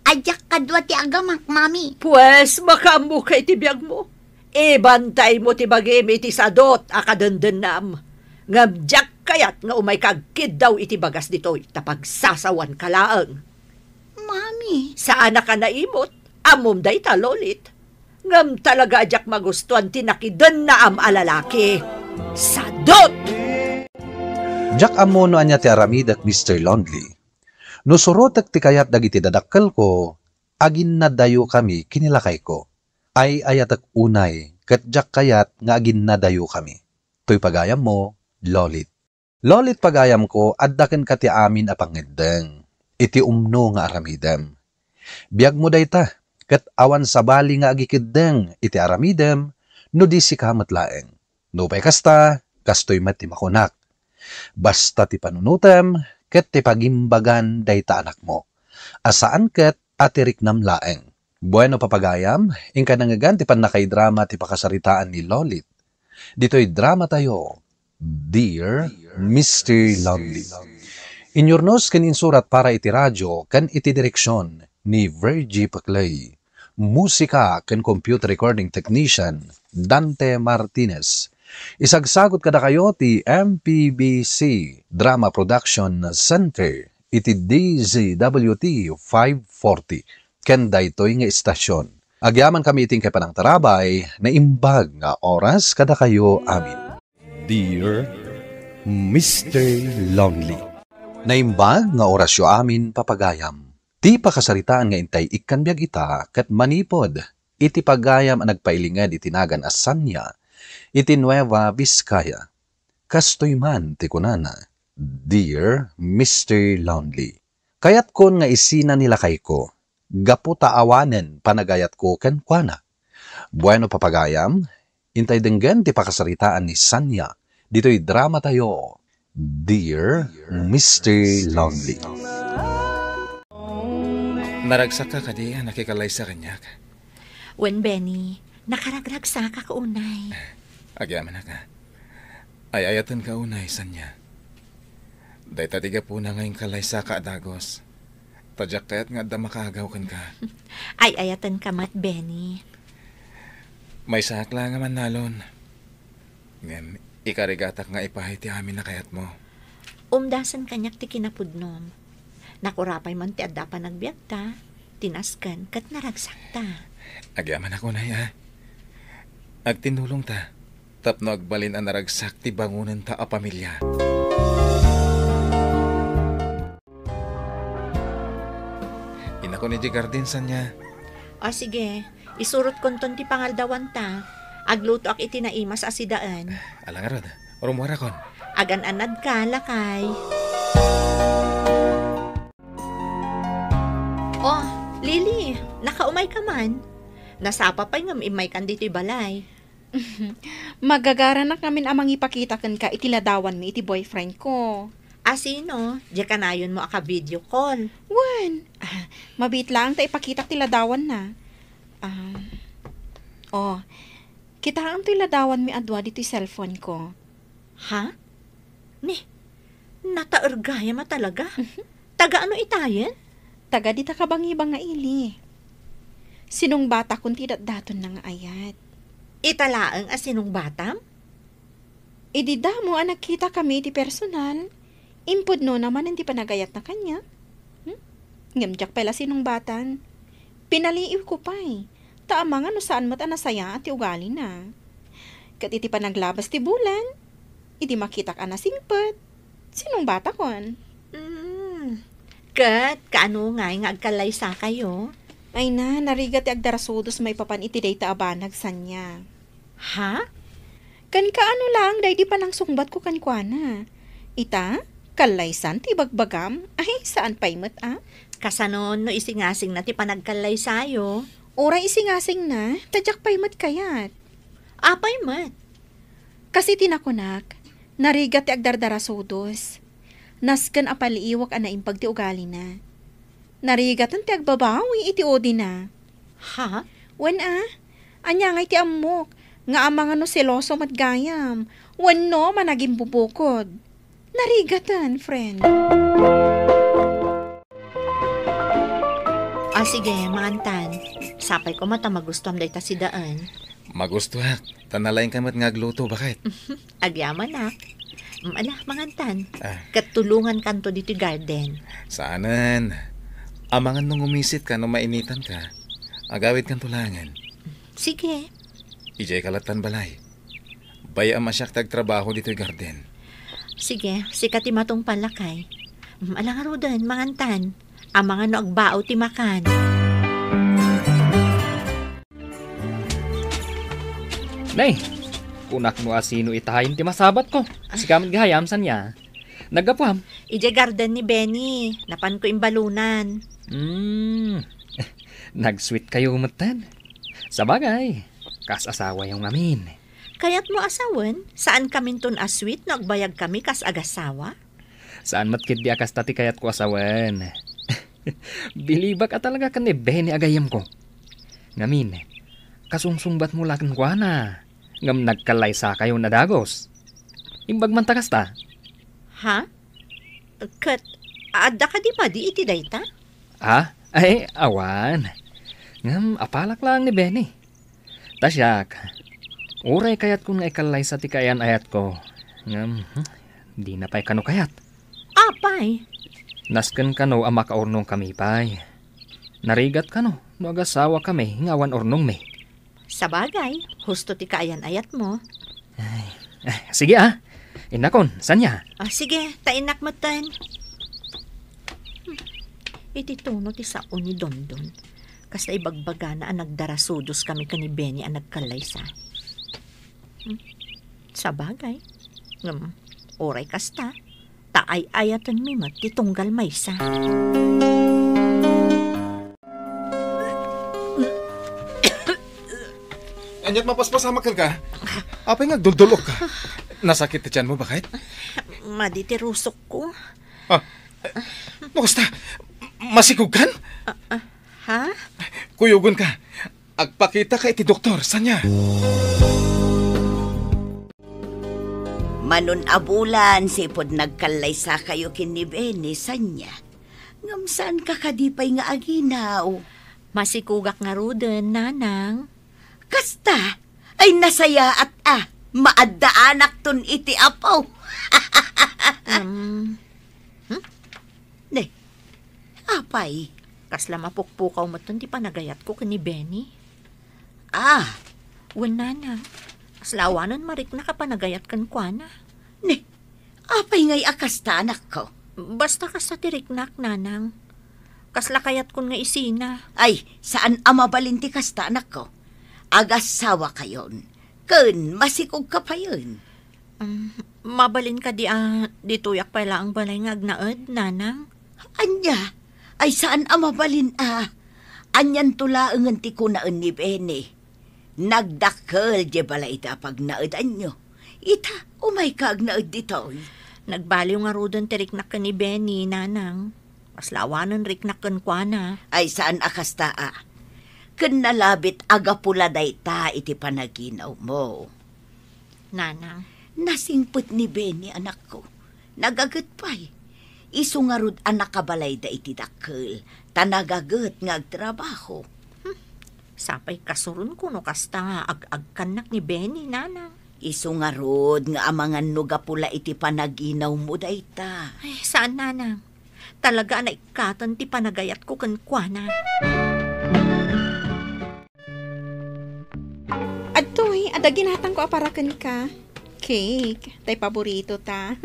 Adda kadua ti agamak, Mami. Pues, makaammoka iti biagmo. Ibantaymo ti bagim iti sadut a kadendennam. Ngem diak kayat nga umayka agkiddaw iti bagas ditoy, ta pagsasawanka laeng. Mami. Saanak a naimot. Ammom dayta, Lolit. Ngem talaga a diak magustuan ti nakidennaam a lalaki. Sadut! Diak ammo no ania ti aramidek, Mister Lonely. No surotek ti kayat dagiti dadakkelko, aginnadayokami ken ni lakayko. Ay-ayatek unay, ket diak kayat nga aginnadayokami. Toy pagayammo, Lolit. Lolit pagayamko, adda kenka ti amin a pangngeddeng iti umno nga aramidem. Biagmo dayta, ket awan sabali nga agikeddeng iti aramidem no di sika met laeng. Nupay kasta, kastoy met ti makunak. Basta ti panunotem ket ti pagimbagan dayta anakmo, a saan ket a ti riknam laeng. Bueno, papagayam, inka nangngegan ti pannakaidrama ti pakasaritaan ni Lolit. Ditoy dramatayo, Dear Mister Lonely. Inyurnos ken insurat para iti radio ken iti direksion ni Virgie Peclay. Musika ken computer recording technician, Dante Martinez. Isagsagut kadakayo ti M P B C Drama Production Center iti D Z W T five forty ken daytoy nga istasyon. Agyamankami iti inkay panangtarabay, naimbag nga oras kadakayo amin. Dear Mister Lonely. Naimbag nga orasyo amin, papagayam. Ti pakasaritaan nga intay ikkan biag ita ket manipud iti pagayam a nagpailinged iti nagan a Sanya iti Nueva Vizcaya. Kastoy man ti kunana, Dear Mister Lonely. Kayatkon nga isina ni lakayko, gapu ta awanen panagayatko kenkuana. Bueno, papagayam, intay denggen ti pakasaritaan ni Sanya ditoy dramatayo, Dear Mister Lonely. Naragsakka kadi a nakikalaysa kaniak? Wen, Benny, nakaragragsakak unay. Agyamanak a. Ay-ayatenka unay, Sanya. Dayta ti gapuna nga inkalaysaka a dagus. Ta diak kayat nga adda makaagaw kenka. Ay-ayatenka met, Benny. Maysaak laeng a mannalon. Ngem ikarigatak nga ipaay ti amin a kayatmo. Umdasen kaniak ti kinapudnom. Nakurapay man ti adda panagbiagta, ti nasken ket naragsakta. Agyamanak unay a. Agtinnulongta tapno agbalin a naragsak ti bangonenta a pamilia. Inakon idiay garden, Sanya. O, sige. Isurotkonton ti pangaldawanta. Aglutoak iti naimas a sidaen. Ala ngarud, rummuarakon. Agan-anadka, lakay. O, Lily, nakaumayka man. Nasapa pay ngem immaykan ditoy balay. Magagaranak ngamin a mangipakita kenka iti ladawanmi iti boyfriend ko. A sino? Diay kanayonmo a ka-video call. Wen, ah, mabiit laeng ta ipakitak ti ladawanna. Ah, oh, kitaem toy ladawanmi a dua ditoy cellphone ko. Ha? Ni, nataer gayam a talaga. Mhm. Taga ano itayen? Taga dita kabangibang nga ili. Sinungbatakon ti datdatonna nga ayat. Ita laeng a sinungbatam? Idi damo a nagkitakami iti personal, impudnona manen ti panagayatna kaniak. Hmm? Ngem diak pay la sinungbatan. Pinaliiwko pay, ta amangan no saan met a nasayaat ti ugalina. Ket iti panaglabas ti bulan, idi makitak a nasingpet, sinungbatakon. Mm. Ket kaano ngay nga agkallaysakayo? Ay na, narigat ti agdarasudos maipapan iti dayta a banag, Sania. Ha? Ken kaano laeng daydi panangsungbatko kenkuana? Ita, kallaysan ti ibagbagam? Ay, saan pay met a? Kasano no isingasingna ti panagkallaysayo? Uray isingasingna, ta diak pay met kayat. Apay met? Kas iti nakunak, narigat ti agdardarasudos. Nasken a paliiwak a naimbag ti ugalina. Narigaten ti agbabawi iti udina. Ha? Wen a, ania ngay ti ammok, nga amangan no seloso met gayam, wenno managimbubukod. Narigaten, friend. Ah, sige, mangantan. Sapay ko met a magustuam dayta sidaen. Magustuak, ta nalaingka met nga agluto, baket. Agyamanak. Mm, ala, mangantan. Ah. Ket tulongankanto ditoy garden. Saanen. Amangan no ngumisit ka no mainitan ka. Agawidkanto laengen. Sige. Idiay kalattan balay. Bay-am a siak ti agtrabaho ditoy garden. Sige, sika ti matungpal, lakay. Mm, ala ngaruden, mangantan. Amangan no agbao ti makan. Nay, kunak no asino itayen ti masabatko. Sika met gayam, Sania. Naggapuam? Idiay garden ni Benny. Napanko imbalunan. Hmm. Nag-sweet kayo metten. Sabagay, kas asawayo ngamin. Kayatmo a sawen, saan kaminton a sweet no agbayag kami kas agasawa? Saan met ketdi a kasta ti kayatko a sawen. Bilibak a talaga ken ni Benny a gayyemko. Ngamin, kasungsungbatmo la kenkuana, ngem nagkallaysakayon a dagus. Imbag man ta kasta. Ha? Ket adda kadi padi iti dayta? Ha? Ay, awan. Ngem apalak laeng ni Benny. Ta siak, uray kayatkon nga ikallaysa ti kaayan-ayatko, ngem, hmm, dina pay kano kayat. Apay? Nasken kano a makaurnongkami pay. Narigat kano no agasawakami nga awan urnongmi. Sabagay, husto ti kaayan-ayatmo. Ay, eh, sige, ah. Innakon, Sania? Ah, sige, ta innak metten. Hmm. Iti tono ti sao ni Dondon. Kasta ibagbagana a nagdarasudos kami ken ni Benny a nagkallaysa. Hmm. Sabagay. Ngem, uray kasta, ta ay-ayatenmi met ti tunggal maysa. Aniat mapaspasamak ka? Apay nga agduldulok ka? Nasakit ti tiyan mo, baket? Madi ti rusokko. Ah, no kasta, masikog kan? Ah, ah, ha? Kuyogon ka. Agpakita ka iti doktor, Sania. Manon a bulan, sipud nagkallaysakayo ken ni Benny, Sania. Ngem saan ka kadi pay nga aginaw? Masikogak ngaruden, Nanang. Kasta? Ay, nasayaat a. Maaddaanakton iti Apo. Um, hmm? Ne, apay? Kasla mapukpukaw metten ti panagayatko ken ni Benny. Ah. Wen, Nanang. Kasla awanen mariknak a panagayat kenkuana. Ne, apay ngay a kasta, anakko? Basta kasta ti riknak, Nanang. Kasla kayatkon nga isina. Ay, saan a mabalin ti kasta, anakko. Agasawakayon. Ken masikogka payen. Um, mabalin kadi a ditoyak pay laeng balay nga agnaed, Nanang? Ania? Ay, saan a mabalin a. Anianto laengen ti kunaen ni Benny. Nagdakkel diay balayda a pagnaedanyo. Ita, umayka agnaed ditoy. Nagbaliw ngaruden ti riknak ken ni Benny, Nanang. Kasla awanen riknak kenkuana. Ay, saan a kasta a. Ken nalabit a gapu la dayta iti panaginawmo. Nanang. Nasingpet ni Benny, anakko. Nagaget pay. Isu ngarud a nakabalayda iti dakkel, ta nagaget nga agtrabaho. Hmm. Sapay kasuronko no kasta nga ag-agkannak ni Benny, Nanang. Isu ngarud nga amangan no gapu la iti panaginawmo dayta. Ay, saan, nanang. Talaga a naikkaten ti panagayatko kenkuana. Adtoy, adda ginatangko a para kenka. Cake, tay paborito ta.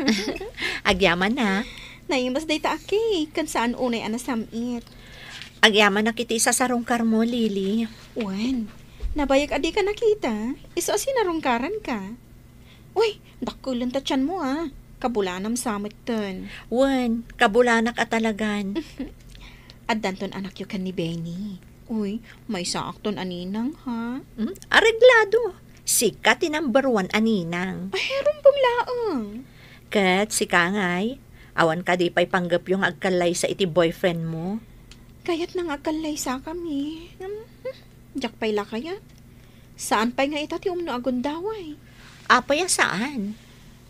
Agyaman a. Naimbag dayta a cake, ken saan unay a nasam-it. Agyaman a iti isasarungkarmo, Lily. Wen, nabayag a dika nakita, isu a sinarungkaranka. Uy, dakkel ta tianmo a. Kabulanam sa metten. Wen, kabulanak a talagan. Addanton anakyo ken ni Benny. Uy, maysaakton a ninang, ha? Hmm? Areglado. Sika ti number one a ninang. Ay, rumbeng laeng. Ket sika ngay, awan kadi pay panggepyo nga agkallaysa iti boyfriend mo? Kayatna nga agkallaysakami. Hmm, hmm. Diak pay la kayat. Saan pay nga ita ti umno a gundaway? Apay a saan?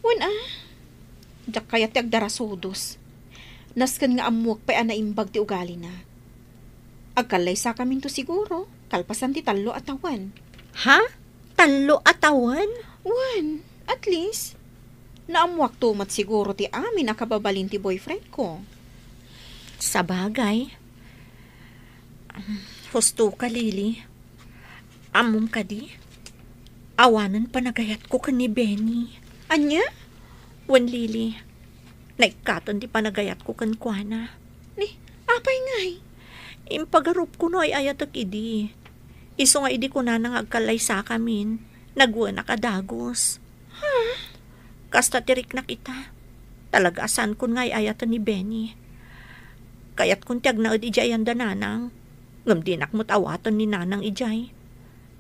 Wen a, diak kayat ti agdarasudos. Nasken nga ammuek pay a naimbag ti ugalina. Agkallaysakaminto siguro, kalpasan ti tallo a tawen. Ha? Tallo a tawen? Wen, at least, naammuakto met siguro ti amin a kababalin ti boyfriend ko. Sabagay. Husto ka, Lily. Ammom kadi? Awanen panagayatko ken ni Benny. Ania? Wen, Lily. Naikkaten ti panagayatko kenkuana. Ni, apay ngay? Impagarupko no ay-ayatek idi. Isu nga idi kunana nga agkallaysakamin, nagwenak a dagus. Ha? Kasta ti riknak ita. Talaga a saankon nga ay-ayaten ni Benny. Kayatkon ti agnaed idiay anda nanang. Ngem dinak met awaten ni nanang idiay.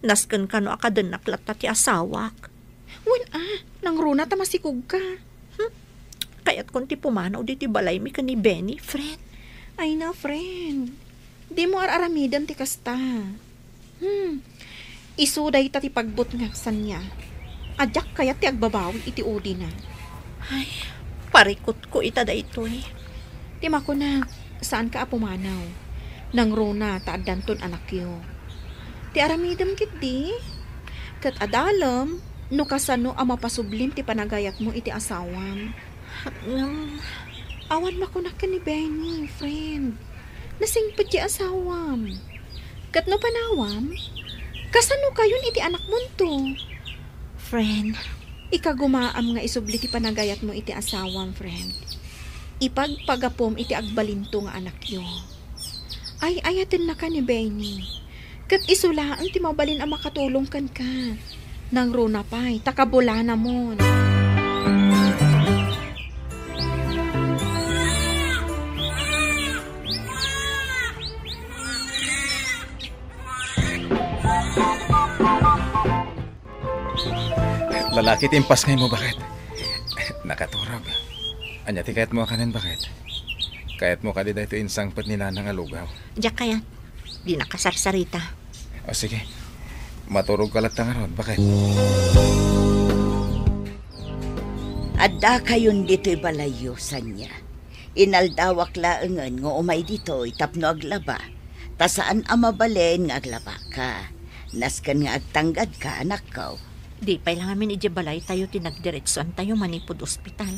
Nasken kano a kadennak latta ti asawak. Wen a, nangruna ta masikogka. Hmm? Kayatkon ti pumanaw ditoy balaymi ken ni Benny, friend. Ay na, friend. Dimo ar-aramiden ti kasta. Hmm. Isu dayta ti pagbutngak sania. A diak kayat ti agbabawi iti udina. Ay, parikutko ita daytoy. Ti makunak, saanka a pumanaw. Nangruna ta addanton anakyo. Ti aramidem ketdi, ket adalem no kasano a mapasublim ti panagayatmo iti asawam. Ngem, awan makunak ken ni Benny, friend. Nasingpet ti asawam. Ket no panawam, kasano kayon iti anakmonto? Friend. Ikagumaam nga isubli ti panagayatmo iti asawam, friend. Ipagpagapom iti agbalinto nga anakyo. Ay-ayatennaka ni Benny. Ket isu laeng ti mabalin a makatulong kenka. Nangruna pay, ta kabulanamon. Lalaki ti impasngaymo, baket. Nakaturog. Ania ti kayatmo a kanen, baket? Kayatmo kadi daytoy insangpet ni Nanang a lugaw? Diak kayat. Dinak a sarsarita. O, sige. Maturogka latta ngarud, baket. Addakayon ditoy balayyo, sania. Inaldawak laengen nga umay ditoy tapno aglaba, ta saan a mabalin nga aglabaka. Nasken nga agtanggadka, anakko. Di pay la ngamin idiay balaytayo ti nagdiretsoantayo manipud ospital.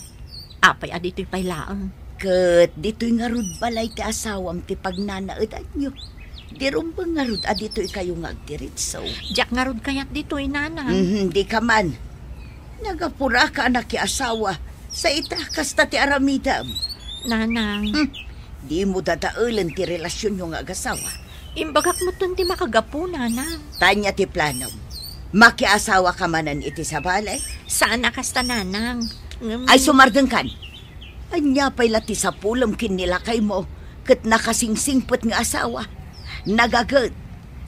Apay a ditoy pay laeng? Ket ditoy ngarud balay ti asawam ti pagnanaedanyo. Di rumbeng ngarud a ditoykayo nga agdiretso. Diak ngarud kayat ditoy, Nanang. Mhm, di ka man. Nagapuraka a nakiasawa, sa ita kasta ti aramidem. Nanang. Hmm. Dimo dadaelen ti relasionyo nga agasawa. Imbagak metten ti makagapu, Nanang. Tania ti planom. Makiasawa ka manen iti sabali? Saan a kasta, Nanang. Ngem Ay, sumardengkan. Ania pay la ti sapulem ken ni lakaymo ket nakasingsingpet nga asawa? Nagaget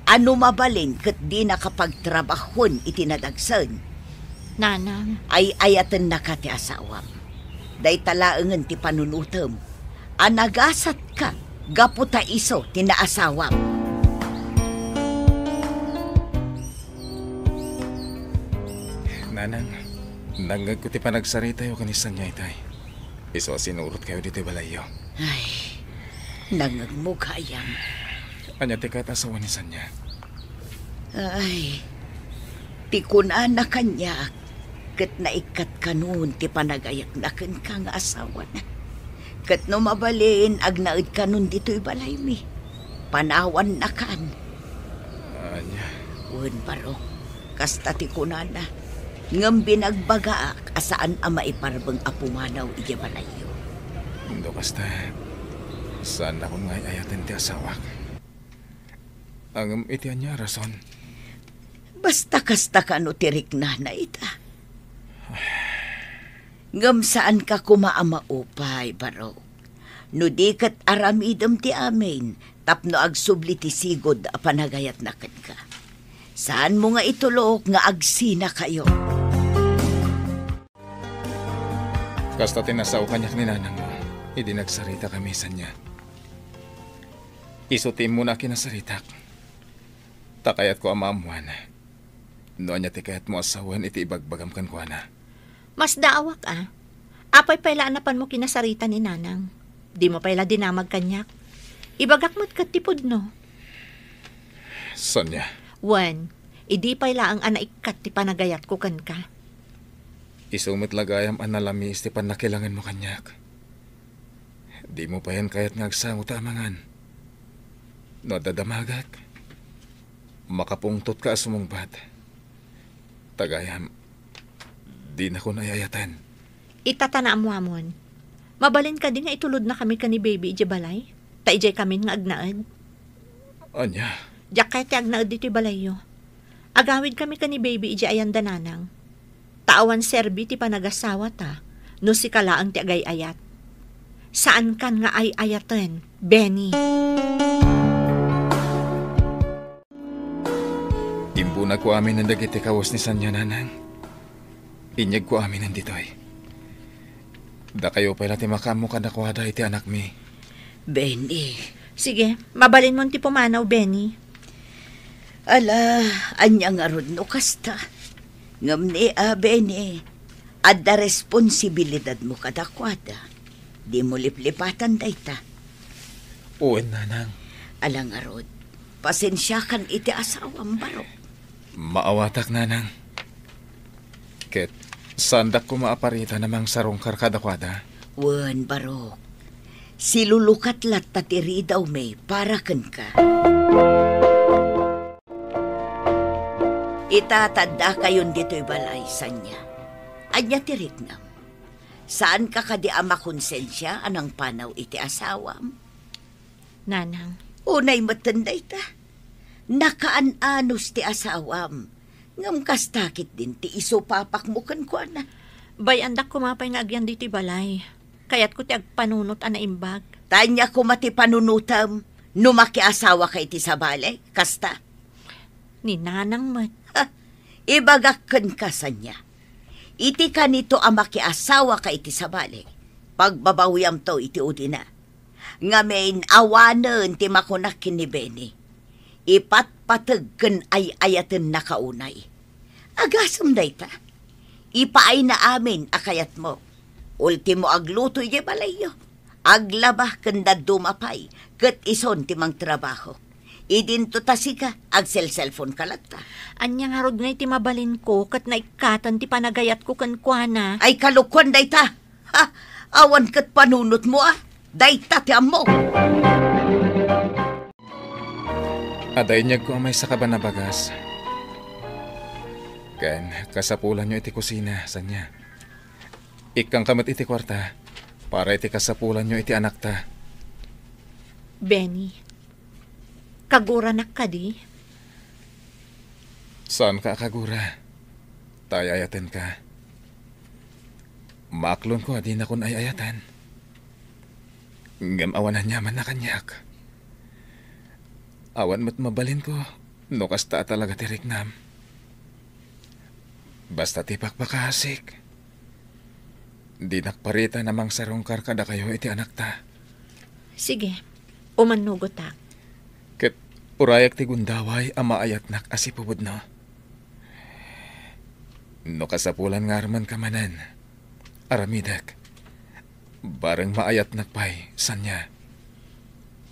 a no mabalin ket dinaka pagtrabahoen iti nadagsen. Nanang. Ay-ayatennaka ti asawam. Dayta laengen ti panunotem a nagasatka gapu ta isu ti naasawam. Nanang, nangngegko ti panagsaritayo ken ni Sania itay. Isu a sinurotkayo ditoy balayyo. Ay, nangngegmo gayam. Ania ti kayat a sawen ni Sania? Ay, ti kunana kaniak, Ket naikkat kanon ti panagayatna kenka nga asawana. Ket no mabalin, agnaed kanon ditoy balaymi. Panawannakan. Ania? Wen, barok. Kasta ti kunana. Ngem binagbagaak a saan a maiparbeng a pumanaw idiay balayyo. No kasta, saannakon nga ay-ayaten ti asawak. Ngem iti ania a rason? Basta kasta kano ti riknana ita. Ngem saanka koma a maupay, barok. No di ket aramidem ti amin tapno agsubli ti sigud a panagayatna kenka. Saanmo nga itulok nga agsinakayo. Kasta ti nasao kaniak ni nanangmo idi nagsaritakami sania. Isu ti immuna a kinasaritak. Ta kayatko a maammuan no ania ti kayatmo a sawen iti ibagbagam kenkuana. Masdaawak a. Apay pay la a napanmo kinasarita ni nanang? Dimo pay la dinamag kaniak. Ibagak met ket ti pudno. Sania? Wen, idi pay laeng a naikkat ti panagayatko kenka. Isu met la gayam a nalamiis ti pannakilangenmo kaniak. Dimo payen kayat nga agsango ta amangan. No adda damagek, makapungtotka a sumungbat. Ta gayam, dinakon ay-ayaten. Ita ta naammuamon. Mabalin kadi nga itulodnakami ken ni baby idiay balay? Ta idiay kamin nga agnaed. Ania? Diak kayat ti agnaed ditoy balayyo. Agawidkami ken ni baby idiay ayan da nanang. Ta awan serbi ti panagasawata no sika laeng ti agay-ayat. Saankan nga ay-ayaten, Benny. Imbunagko aminen dagiti kawes ni sania, nanang. Inyegko aminen ditoy. Dakayo pay la ti makaammo kadakuada iti anakmi. Benny. Sige, mabalinmon ti pumanaw, Benny. Ala, ania ngarud no kasta? Ngem ni a, Benny, adda responsibilidadmo kadakuada. Dimo liplipatan dayta. Wen, nanang. Ala ngarud, pasensiakan iti asawam, barok. Maawatak, nanang. Ket saandak koma a paritan a mangsarungkar kadakuada. Wen, barok. Silulukat latta ti ridawmi para kenka. Ita, ta addakayon ditoy balay, sania. Ania ti riknam? Saanka kadi a makonsensia a nangpanaw iti asawam? Nanang. Unay metten dayta. Nakaan-anos ti asawam. Ngem kasta ketdin ti isupapakmo kenkuana. Bay-andak koma pay nga agyan ditoy balay. Kayatko ti agpanunot a naimbag. Ta ania koma ti panunotem no makiasawaka iti sabali? Kasta? Ni nanang met. Ha, ibagak kenka, sania. Iti kanito a makiasawaka iti sabali, pagbabawiamto iti udina. Ngamin, awanen ti makunak ken ni Benny. Ipatpateg ken ay-ayatennaka unay. Agasem dayta. Ipaayna amin a kayatmo. Ultimo, agluto idiay balayyo. Aglaba ken dadduma pay, ket isun ti mangtrabaho. Idinto ta sika, agselselfonka latta. Ania ngarud ngay ti mabalinko ket naikkatan ti panagayatko kenkuana? Ay, kalokuan dayta! Ha? Awan ket panunotmo a? Dayta ti ammo. Adda inyegko a maysa ka banabagas. Ken kasapulanyo iti kusina, sania. Ikkanka met iti kuarta para iti kasapulanyo iti anakta. Benny, kaguranak kadi? Saanka a kagura, ta ay-ayatenka. Maaklonko a dinakon ay-ayatan. Ngem awan aniamanna kaniak. Awan met mabalinko no kasta a talaga ti riknam. Basta ti pakpakasik, dinak paritan a mangsarungkar kadakayo iti anakta. Sige, umannugotak. Ket urayak ti gundaway a maayatnak a sipupudno. No kasapulan nga armenka manen, aramidek. Bareng maayatnak pay, sania.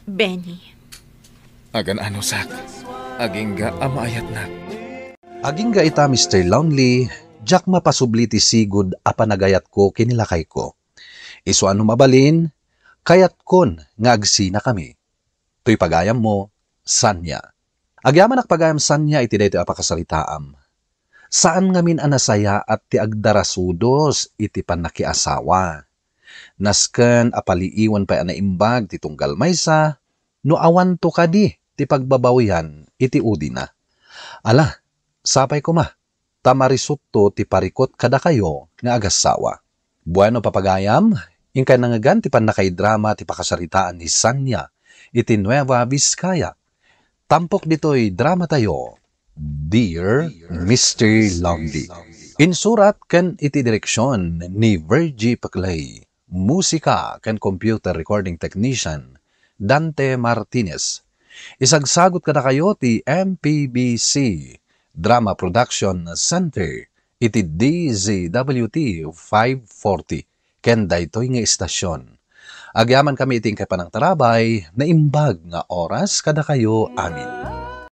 Benny. Agan-anosak, agingga a maayatnak. Agingga ita, Mister Lonely, Diak mapasubli ti sigud a panagayatko ken ni lakayko. Isu a no mabalin, kayatkon nga agsinakami. Toy pagayammo, Sanya. Agyamanak pagayam Sanya iti daytoy a pakasaritaam. Saan ngamin a nasayaat ti agdarasudos iti pannakiasawa. Nasken a paliiwen pay a naimbag ti tunggal maysa no awanto kadi ti pagbabawian iti udina. Ala, sapay koma, ta marisutto ti parikut kadakayo nga agassawa. Bueno, papagayam, inkay nangngegan ti pannakaidrama ti pakasaritaan ni Sanya iti Nueva Vizcaya. Tampok ditoy dramatayo, Dear Mister Lonely. Insurat ken iti direksion ni Virgie Peclay. Musika ken computer recording technician, Dante Martinez. Isagsagut kadakayo ti M P B C Drama Production Center iti D Z W T five forty ken daytoy nga istasyon. Agyamankami iti inkay panangtarabay, naimbag nga oras kadakayo amin.